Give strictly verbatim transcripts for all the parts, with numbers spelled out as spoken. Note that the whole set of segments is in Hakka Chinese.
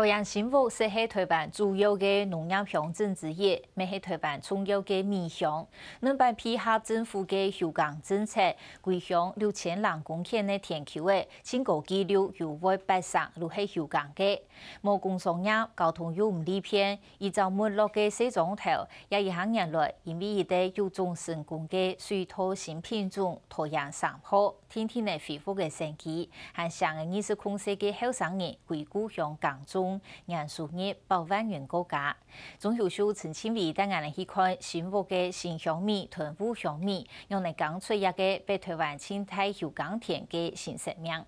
這新屋係係臺灣主要个農業鄉鎮之一，乜係臺灣重要个米鄉。兩擺配合政府个休耕政策，歸鄉六千零公頃个田坵仔，盡高紀錄有會八成都係休耕个。無工商業，交通又毋利便，一朝沒落个細庄頭，這一下年來，因為一個育種成功个水稻新品種，拖延生效， 天天个恢復个生機，還成个二十空歲个後生人歸故鄉耕種，年收入百萬元過家。鍾秀秀、陳慶偉帶𠊎等去看新屋个新鄉米同舊鄉米，仰能耕出這個北臺灣盡大休耕田个新生命。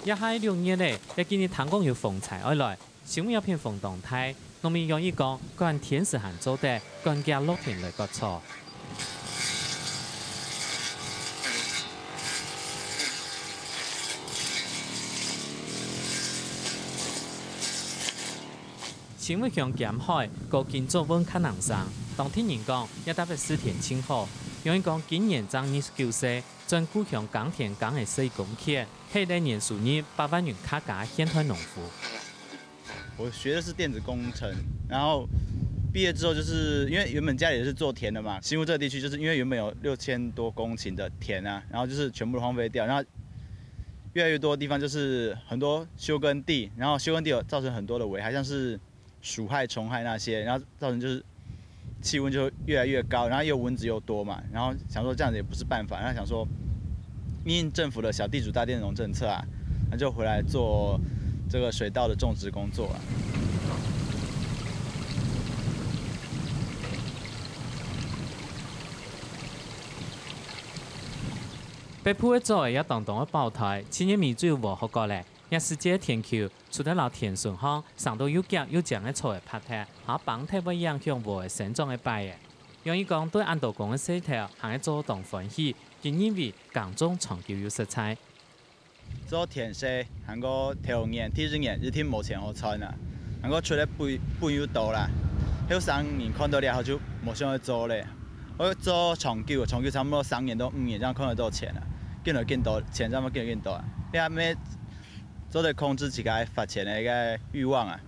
這下六月了，這幾日聽講有風災愛來， 新屋這片風當大，農民仰仔講，管田時還做得，趕遽落田來割草。新屋鄉兼海，過今早運較能生，當地人講，這搭个時天盡好。仰仔講今年正二十九歲，轉故鄉耕田耕了十一公頃，係一個年收入百萬元較加个現代農夫。 我學的是電子工程，然後畢業之後就是因為原本家裡是做田的嘛，新屋這個地區就是因為原本有六千多公頃的田啊，然後就是全部荒廢掉，然後越來越多地方就是很多休耕地，然後休耕地有造成很多的危害，像是鼠害、蟲害那些，然後造成就是氣溫就越來越高，然後又蚊子又多嘛，然後想說這樣子也不是辦法，然後想說因應政府的小地主大地農政策啊，那就回來做這個水稻的種植工作啊。北埔个早仔也當當个飽胎，七月尾就有禾好割了。這時節个田坵，除了摎田脣項生到又遽又靚个草仔拍忒，還崩忒會影響禾仔生長个擺仔。仰仔講，對恁多工个事頭，還係做當歡喜，佢認為耕種長久又實在。 做田事，還過頭年、第二年一定無錢好賺啊，還過出來本本又多啦。後生人看到這後就無想愛做咧。愛做長久，長久差不多三年到五年，這樣看得到錢啊，緊來緊多，錢這樣緊來緊多啊。你還無做得控制自家發錢个一個慾望啊。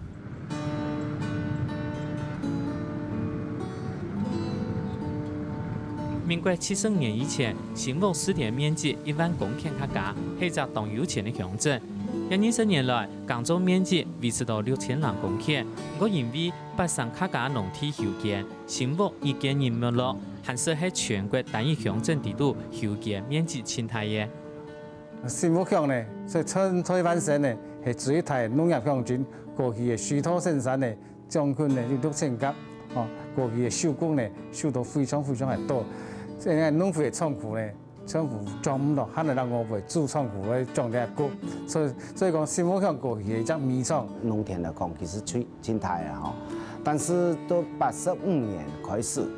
民國七十年以前，新屋蒔田面積一萬公頃較加，係隻當有錢个鄉鎮。這二十年來，耕種面積維持到六千零公頃，毋過因為八成較加農地休耕，新屋已經人沒落，還係係全國單一鄉鎮底肚休耕面積盡大个。 新屋鄉呢，係全臺灣省呢，係最大个農業鄉鎮，過去个水稻生產呢，將近呢有六千甲，哦，過去个收工呢，收到非常非常个多。所以呢，農會个倉庫呢，全部裝毋落，還係讓我會主倉庫來裝這个穀。所以，所以講新屋鄉過去个一隻米倉。農田來講，其實最，最大个吼，但是到八十五年開始，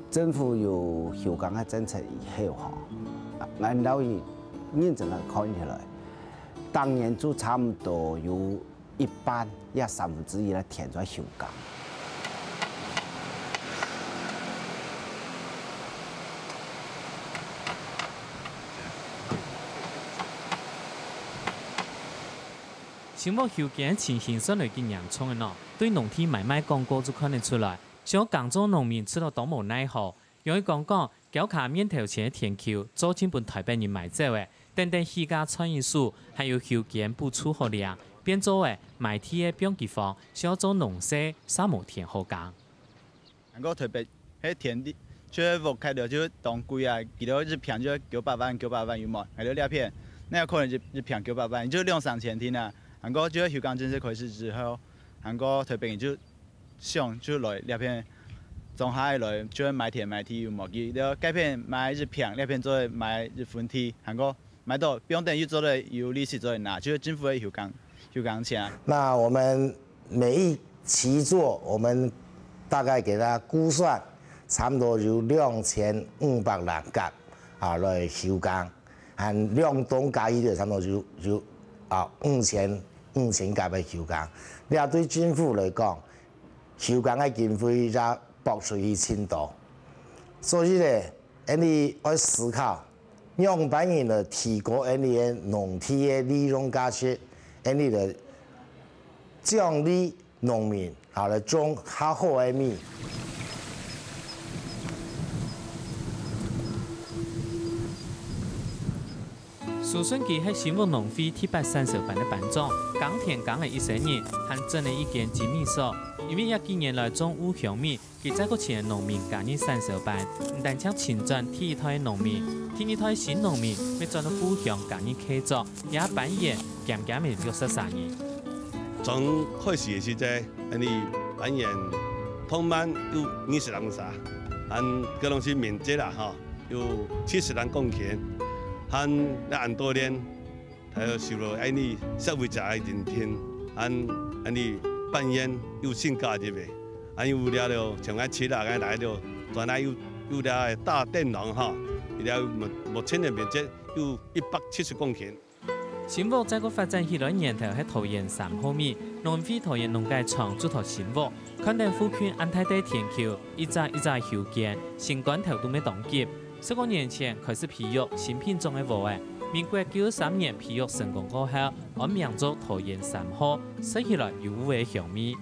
政府有休耕个政策以後吼，𠊎兜 認真來看起來，當年就差毋多有一半，也三分之一个田在休耕。新屋休耕情形算來幾嚴重个呢，對農地買賣廣告就看得出來，像耕種農民實在當無奈何， 仰仔講講，交卡面頭前个田坵，早就分臺北人買走了，等等起價賺一手，還有休耕補助好領，變做了買地个放饑荒，想愛做農事，煞無田好耕。還過臺北，該田地，就係屋蓋了，就係當貴啊，佢兜一坪就係九百萬，九百萬有無？𠊎兜這片，哪可能一，一坪九百萬，就兩三千定啊。還過就係休耕政策開始之後，還過臺北人就 想就來這片，種下來就係買田買地有無？佢該片買一坪，這片做買一分地，還過買到放等又做得有利息做得拿，就係政府个休耕，休耕錢。那我們每一期作，我們大概給他估算，差不多有兩千五百零甲啊來休耕。還兩棟加起來差毋多就，就，啊，五千，五千甲个休耕。這對政府來講，休耕个經費也剝出去盡多。所以呢，𠊎俚愛思考，仰般樣來提高𠊎俚个農地个利用價值，𠊎俚來獎勵農民，好來種較好个米。蘇順基係新屋農會第八產銷班个班長，耕田耕了一生人，還整了一間精米所。因為這幾年來種烏香米，佢再過請農民加入產銷班，毋單淨尋轉第一代農民，第二代新農民乜轉到故鄉加入契作，這班員漸漸仔六十儕人。從開始个時節，𠊎俚班員通滿有二十零儕，還該當時面積啊，吼，有七十零公頃，還該恁多年，大約受到𠊎俚社會者个認定，還𠊎俚班員有新加入个，還有了了，像𠊎七啊，𠊎來了，轉來有，有了大電籠吼，有了目，目前个面積有一百七十公頃。 新屋再過發展起來源頭係桃園三號米，農會桃園農改場就在新屋，看等附近恁大垤田坵，一隻一隻修建，新官頭都乜當急。十過年前開始培育新品種个禾仔，民國九十三年培育成功過後，安名做桃園三號，食起來有烏个香味。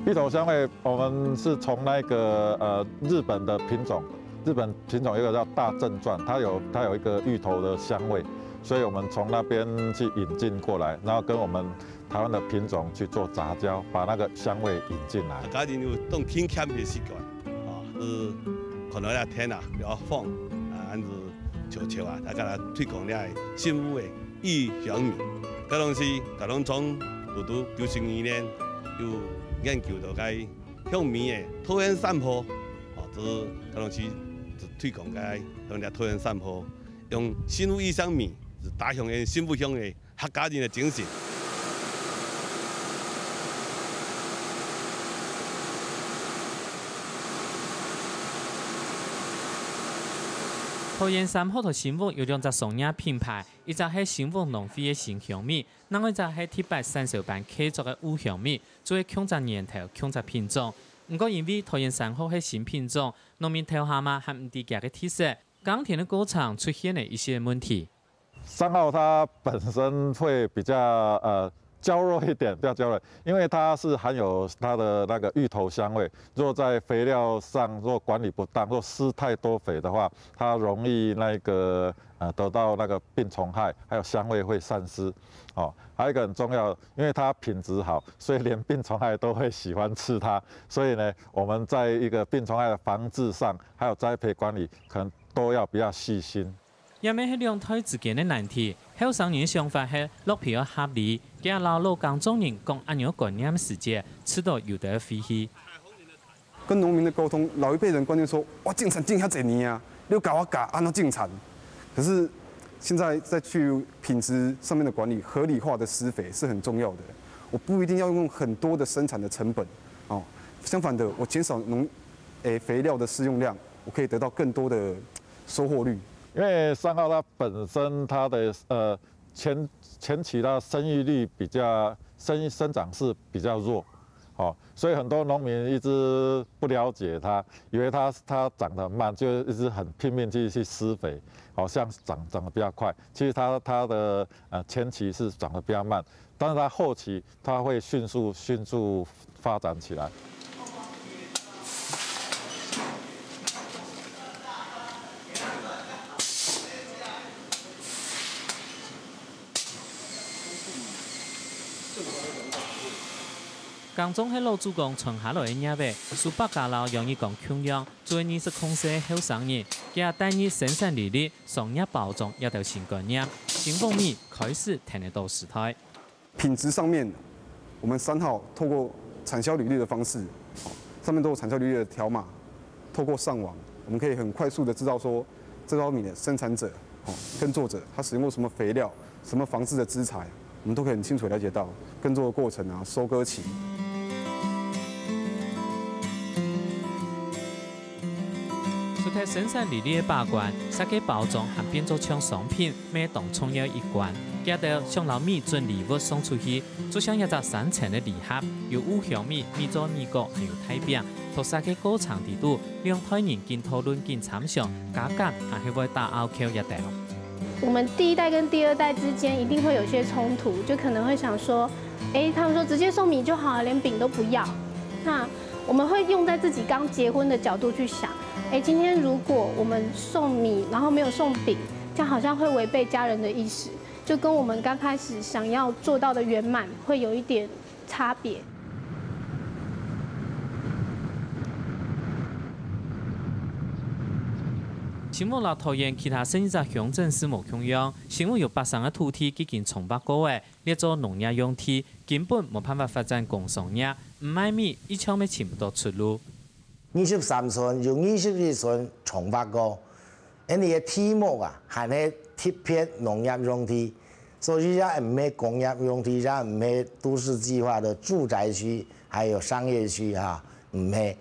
芋頭香味，我們是從那個，呃，日本的品種，日本品種有一個叫大正傳，它有，它有一個芋頭的香味，所以我們從那邊去引進過來，然後跟我們台灣的品種去做雜交，把那個香味引進來。客家人有當勤儉个習慣，啊，係看到這田啊，有放，啊，恁樣就就啊，大家來推廣這个新屋个 芋香米。該當時，該當從堵堵九十二年有研究到該香米个桃園三號，哦，這該當時就推廣該用這桃園三號，用新屋芋香米，就打響𠊎新屋鄉个客家人个精神。 桃園三號同新屋有兩隻商業品牌，一隻係新屋農會个新香米，另外一隻係第八產銷班契作个烏香米，就係共隻源頭、共隻品種。毋過因為桃園三號係新品種，農民頭下嘛還毋知佢个特色，耕田个過程出現了一些問題。 三號它本身會比較，呃，嬌弱一點，比較嬌弱，因為它是含有它的那個芋頭香味。如果在肥料上若管理不當，若施太多肥的話，它容易那個，呃，得到那個病蟲害，還有香味會散失。哦，還有一個很重要，因為它品質好，所以連病蟲害都會喜歡吃它。所以呢，我們在一個病蟲害的防治上，還有栽培管理，可能都要比較細心。 這乜係兩代之間个難題。後生人个想法係落皮愛合理，佢摎老耕種人講恁樣觀念時節，試著有兜費氣。跟農民的溝通，老一輩人觀念說，哇，種田種遐濟年啊，你教我教按怎種田。可是現在再去品質上面的管理，合理化的施肥是很重要的。我不一定要用很多的生產的成本，哦，相反的，我減少農，誒，肥料的施用量，我可以得到更多的收获率。因為三號它本身它的，呃，前，前期它生育率比較，生，生長勢比較弱，哦，所以很多農民一直不了解它，以為它，它長得慢，就一直很拼命去，去施肥，好像長，長得比較快。其實它，它的，呃，前期是長得比較慢，但是它後期它會迅速，迅速發展起來。 耕種係老祖公傳下來个業仔，蘇伯嘉摎楊義光共樣，做二十空歲个後生人，佢帶入生產履歷、商業包裝這兜新觀念，新屋米開始聽得到時代。 品質上面，我們三號透過產銷履歷的方式，上面都有產銷履歷的條碼，透過上網，我們可以很快速的知道說，這包米的生產者，哦，耕作者，他使用過什麼肥料，什麼防治的資材，我們都可以很清楚了解到耕作的過程啊，收割期。除忒生產利益个把關，設計包裝還變做像商品，乜當重要一環。佢兜想摎米準禮物送出去，就像一隻三層个禮盒，有烏香米、米做米糕，還有大餅。在設計過程裡肚，兩代人緊討論、緊參詳，加減還係會打拗口一兜。我們第一代跟第二代之間一定會有一些衝突，就可能會想說，誒，他們說直接送米就好了，連餅都不要。那我們會用在自己剛結婚的角度去想，誒，今天如果我們送米，然後沒有送餅，這樣好像會違背家人的意思，就跟我們剛開始想要做到的圓滿會有一點差別。 新屋摎桃園其他十二隻鄉鎮係無共樣，新屋有八成个土地既經重劃過了，列做農業用地，根本無辦法發展工商業，毋賣米，一向乜尋毋著出路。二十三村有二十一村重劃過，恁樣个地目啊，還係特別農業用地，所以也毋係工業用地，也毋係都市計劃的住宅區，還有商業區哈，毋係。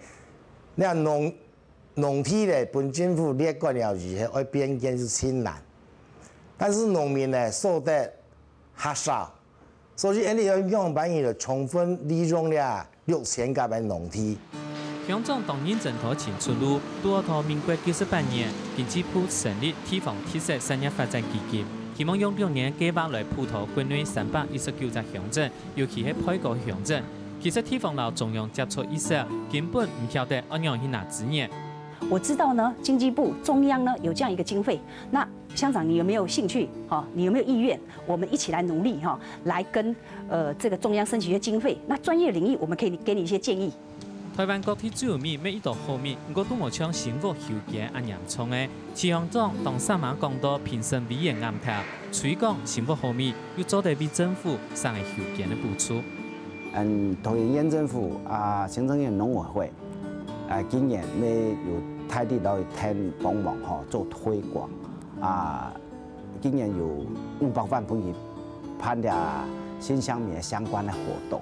該農農地咧，分政府列管了以後，愛變更係盡難。但是農民呢，所得較少，所以𠊎等愛仰般去充分利用這六千甲个農地。鄉長當認真討尋出路，拄好在民國九十八年，經濟部成立地方特色產業發展基金，希望用六年計畫來輔導國內三百一十九隻鄉鎮，尤其係配合鄉鎮。其實地方摎中央接觸已少，根本毋曉得愛仰去拿資源。我知道呢，經濟部中央呢有這樣一個經費，那鄉長你有沒有興趣？哈，你有沒有意願？我們一起來努力哈，來跟呃這個中央申請一些經費。那專業領域我們可以給你一些建議。台灣各地都有米，乜一道好米，毋過都無像新屋休耕恁嚴重个。徐鄉長當煞猛講到評審委員頷頭，推廣新屋好米，又做得為政府省个休耕个補助。嗯，桃園縣政府啊，行政院農委會啊，今年乜有大力來添幫忙吼，做推廣啊。今年有五百萬分佢辦了新鄉民相關个活動。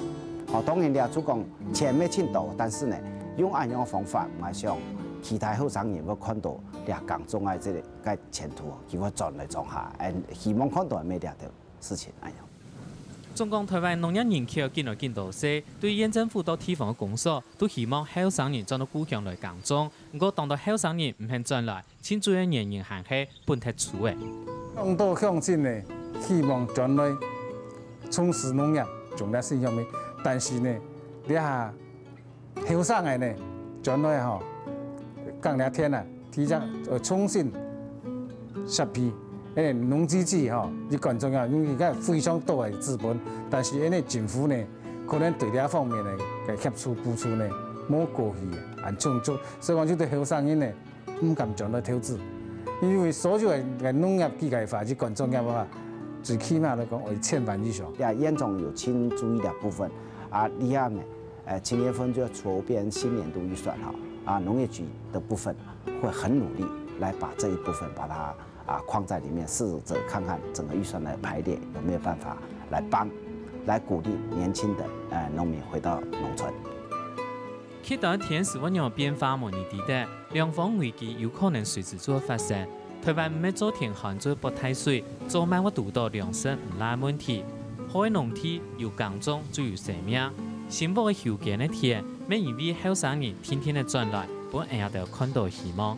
哦，當然了，就講錢無盡多，但是呢，用恁樣个方法，𠊎想其他後生人會看到這耕種个這個个前途，佢會轉來種下，嗯，希望看到乜這條事情恁樣。 總講台灣農業人口緊來緊多歲，對縣政府到地方个工作，都希望後生人轉到故鄉來耕種。毋過當多後生人毋肯轉來，盡主要原因還係本忒粗个。當多鄉親呢，希望轉來從事農業，種這新鄉民，但是呢，這下 後生个呢，轉來吼，耕這田啊，第一愛重新設備，誒，農機具吼，一管中央，因為佢非常多个資本，但是因為政府呢，可能對這方面个个協助補助呢，無過去个，恁充足，所以講就對後生人呢， 毋敢轉來投資，因為所有个个農業機械化，一管作業个話，最起碼來講愛千萬以上。呀，縣長有盡注意這部分啊，這下呢，呃，青年分就籌編新年度預算哈，啊，農業局的部分會很努力來把這一部分把它啊框在裡面，試著看看整個預算的排列有沒有辦法來幫，來鼓勵年輕的呃農民回到農村。 極端天時會仰變化無人知得，糧荒危機有可能隨時就會發生。台灣毋係做天旱就會發大水，早慢會堵著糧食毋罅个問題。好个農地有耕種就有生命，新屋个休耕个田，乜因為後生人定定仔轉來，分𠊎兜看到希望。